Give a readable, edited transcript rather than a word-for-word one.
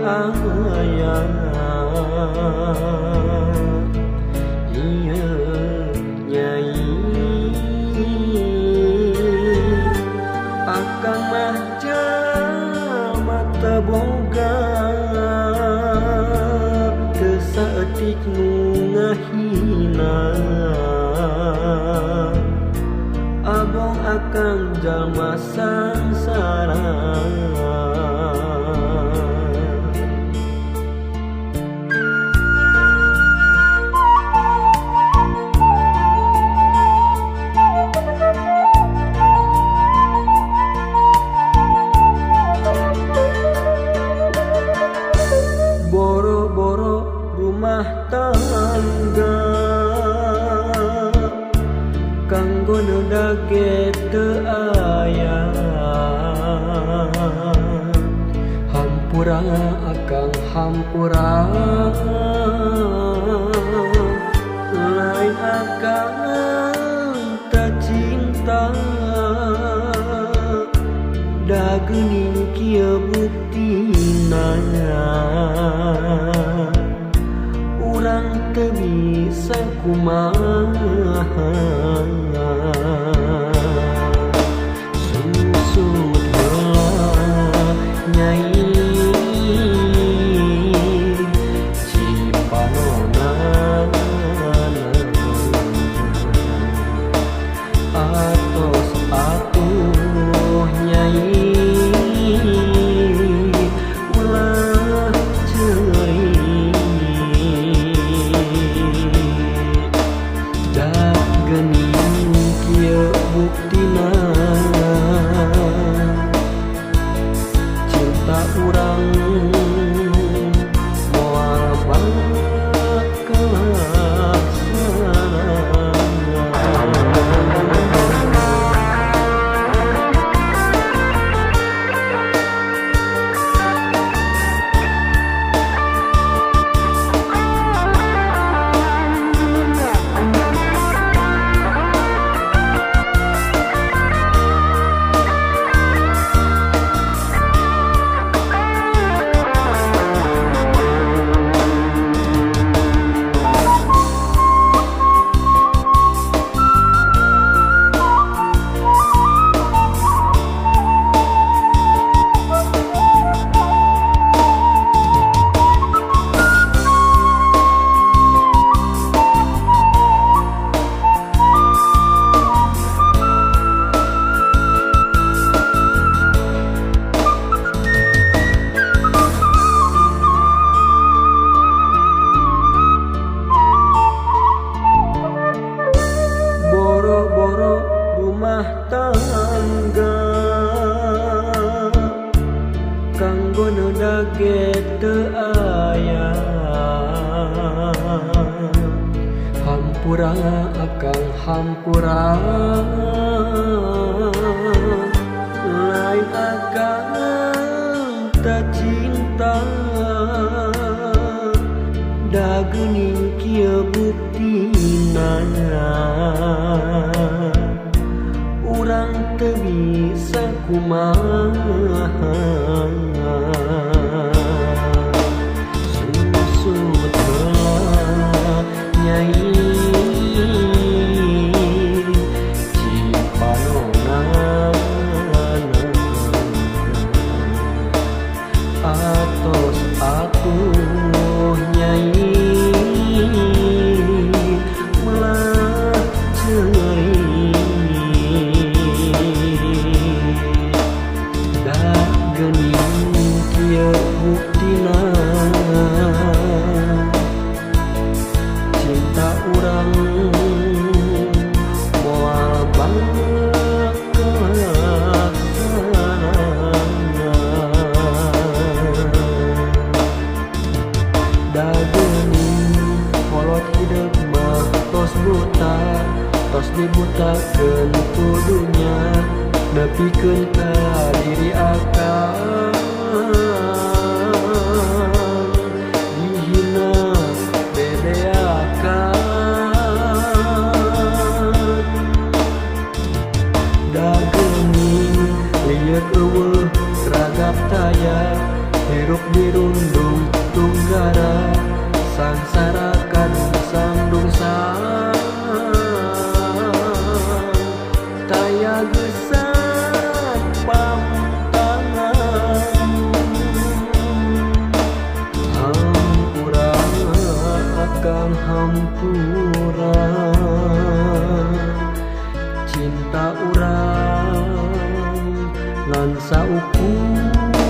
aya. Ieu Nyai, akang mah jalma teu boga, teu saeutik nu ngahina. Abong akang jalma sangsara. Boro-boro rumah tangga kanggo neudag ge teu aya. Hampura akang hampura, lain akang teu cinta. Da geuning kieu buktina, urang teu bisa kumaha. Susut heula Nyai cipanona, atos atuh Nyai ulah ceurik. Da geuning kieu buktina, cinta urang moal bakal laksana. Boro-boro rumah tangga kanggo neudag ge teu aya. Hampura akang hampura, lain akang teu cinta. Da geuning kieu buktina, urang teu bisa kumaha. Susut heula Nyai cipanona, atos atuh Nyai ulah ceurik. Da geuning kieu buktina, cinta urang moal bakal laksana. Da geuning kolot hideung mah tos buta, tos dibutakeun ku dunya, nepikeun ka diri akang dihina bebeakan. Da geuning lieut eueuh ragap taya, hirup dirundung. Resep pamtangan. Hampura akang, hampura. Cinta urang ngan saukur.